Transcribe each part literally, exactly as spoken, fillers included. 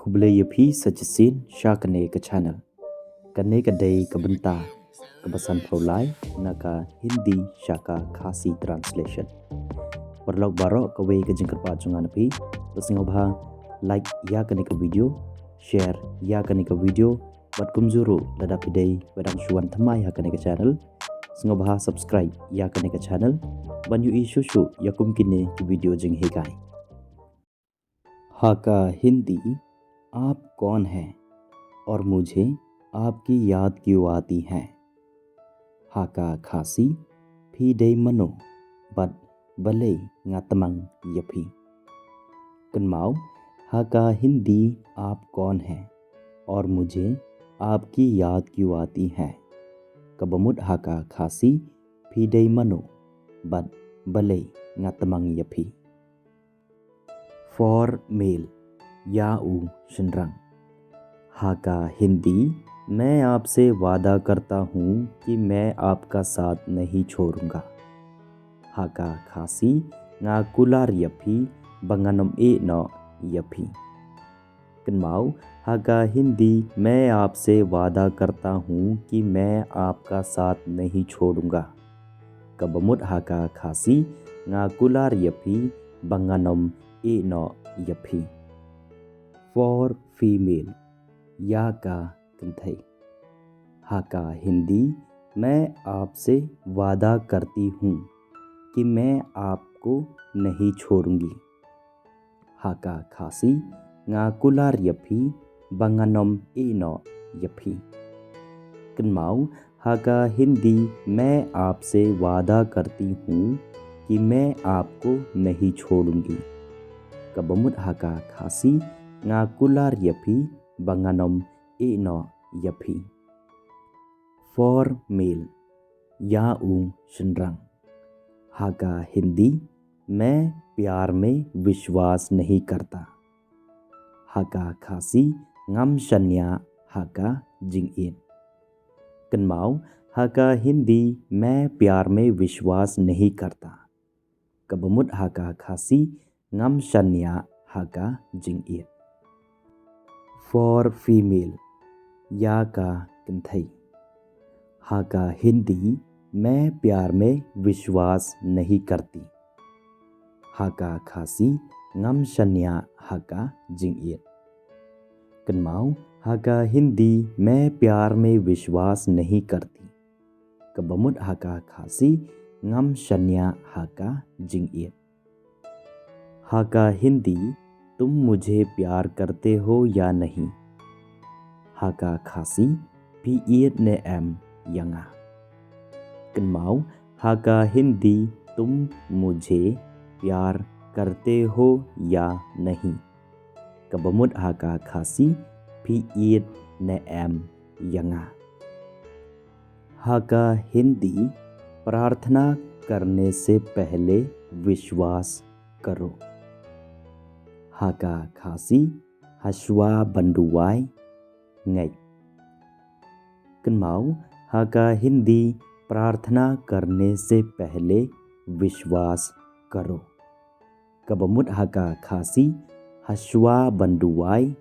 Khublei ïa phi sa shisien sha kane ka channel. Kane ka dei ka bynta kaba sanphew lai na ka Hindi sha ka Khasi translation. Paralok baroh, kawei ka jingkyrpad jong nga na phi, to sngewbha like ïa kane ka video, share ïa kane ka video, bad kumjuh ruh lada phi dei ba dang shu wan thymmai ha kane ka channel, sngewbha subscribe ïa kane ka channel ban ïohi shuh shuh ïa kum kine ki video jinghikai. Ha ka Hindi, आप कौन है और मुझे आपकी याद क्यों आती है? Ha ka Khasi, phi dei mano bad balei nga tmang ïa phi? Kynmaw, ha ka Hindi, आप कौन है और मुझे आपकी याद क्यों आती है? Kaba mut ha ka Khasi, phi dei mano bad balei nga tmang ïa phi? For male, ïa u shynrang. Ha ka Hindi, मैं आपसे वादा करता हूँ कि मैं आपका साथ नहीं छोड़ूंगा. Ha ka Khasi, nga kular ïa phi ba ngan ym ïeh noh ïa phi. Kynmaw, ha ka Hindi, मैं आपसे वादा करता हूँ कि मैं आपका साथ नहीं छोड़ूंगा. Kaba mut ha ka Khasi, nga kular ïa phi ba ngan ym ïeh noh ïa phi. For female, ïa ka kynthei. Ha ka Hindi, मैं आपसे वादा करती हूँ कि मैं आपको नहीं छोड़ूंगी. Ha ka Khasi, nga kular ïa phi ba ngan ym ïeh noh ïa phi. Kynmaw, ha ka Hindi, मैं आपसे वादा करती हूँ कि मैं आपको नहीं छोड़ूंगी. Kaba mut ha ka Khasi, nga kular ïa phi ba ngan ym ïeh noh ïa phi. For male, ïa u shynrang. Ha ka Hindi, मैं प्यार में विश्वास नहीं करता. Ha ka Khasi, ngam shaniah ha ka jingïeit. Kynmaw, ha ka Hindi, मैं प्यार में विश्वास नहीं करता. Kaba mut ha ka Khasi, ngam shaniah ha ka jingïeit. For female, ïa ka kynthei. Ha ka Hindi, मैं प्यार में विश्वास नहीं करती. Ha ka Khasi, ngam shaniah ha ka jingïeit. Kynmaw, ha ka Hindi, मैं प्यार में विश्वास नहीं करती. Kaba mut ha ka Khasi, ngam shaniah ha ka jingïeit. Ha ka Hindi, तुम मुझे प्यार करते हो या नहीं? Ha ka Khasi, phi ïeit ne em ïa nga? Kynmaw, ha ka Hindi, तुम मुझे प्यार करते हो या नहीं? Kaba mut ha ka Khasi, phi ïeit ne em ïa nga? Ha ka Hindi, प्रार्थना करने से पहले विश्वास करो. Ha ka Khasi, hashwa ban duwai, ngeit. Kynmaw, ha ka Hindi, प्रार्थना करने से पहले विश्वास करो. Kaba mut ha ka Khasi, hashwa ban duwai,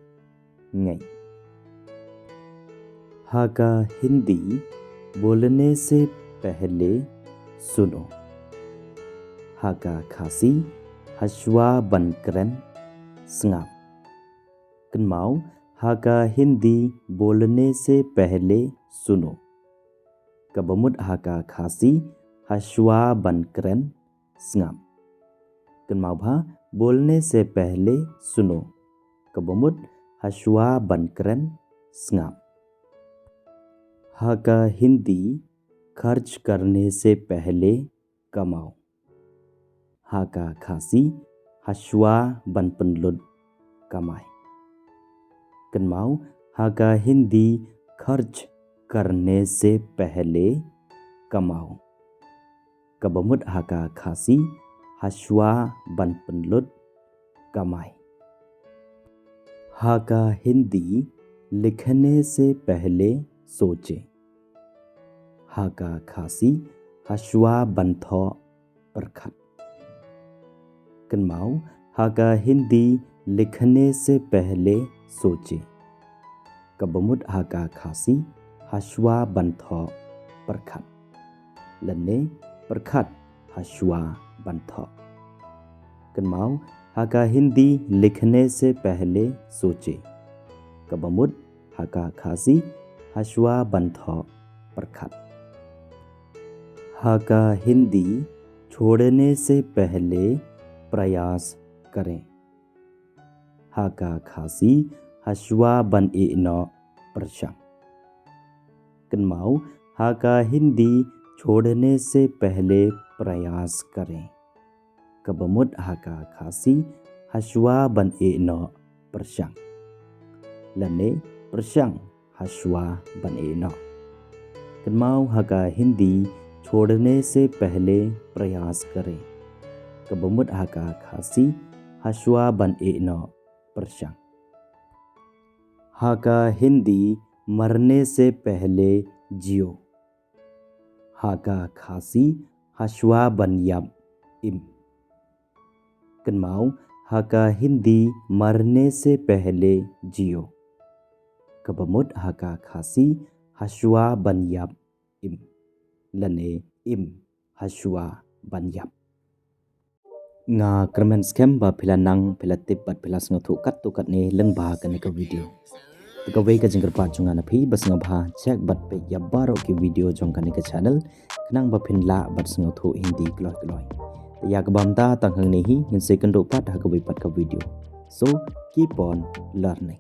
ngeit. Ha ka Hindi, बोलने से पहले सुनो. Ha ka Khasi, hashwa ban kren, sngap. Kynmaw, ha ka Hindi, बोलने से पहले सुनो. Kaba mut ha ka Khasi, hashwa ban kren, sngap. Kynmaw bha, बोलने से पहले सुनो. Kaba mut, hashwa ban kren, sngap. Ha ka Hindi, खर्च करने से पहले कमाओ. Ha ka Khasi, hashwa ban pynlut, kamai. Kynmaw, ha ka Hindi, खर्च करने से पहले कमाओ. Kaba mut ha ka Khasi, hashwa ban pynlut, kamai. Ha ka Hindi, लिखने से पहले सोचें. Ha ka Khasi, hashwa ban thoh, pyrkhat. Kynmaw, ha ka Hindi, लिखने से पहले सोचे. Kaba mut ha ka Khasi, hashwa ban thoh pyrkhat. Lane pyrkhat hashwa ban thoh. Kynmaw, ha ka Hindi, लिखने से पहले सोचे. Kaba mut ha ka Khasi, hashwa ban thoh pyrkhat. Ha ka Hindi, छोड़ने से पहले प्रयास करें. Ha ka Khasi, hashwa ban ïeh noh pyrshang. Kynmaw, ha ka Hindi, छोड़ने से पहले प्रयास करें. Kaba mut ha ka Khasi, hashwa ban ïeh noh pyrshang. Lane pyrshang hashwa ban ïeh noh. Kynmaw, ha ka Hindi, छोड़ने से पहले प्रयास करें. Kaba mut ha ka Khasi, hashwa ban ïeh noh pyrshang. Ha ka Hindi, मरने से पहले जियो. Ha ka Khasi, hashwa ban ïap im. Kynmaw, ha ka Hindi, मरने से पहले जियो. Kaba mut ha ka Khasi, hashwa ban ïap im. Lane im hashwa ban ïap. Nga kyrmen skhem ba phi la nang, phi la tip bad phi la sngewthuh katto katne lyngba kane ka video. Te kawei ka jingkyrpad jong nga na phi, ba sngewbha check bad peit ïa baroh ki video jong kane ka channel, khnang ba phin lah bad sngewthuh Hindi kloi kloi. Te ïa kaba mynta tang hangne hi, ngin sa ïakynduh pat ha kawei pat ka video. So, keep on learning.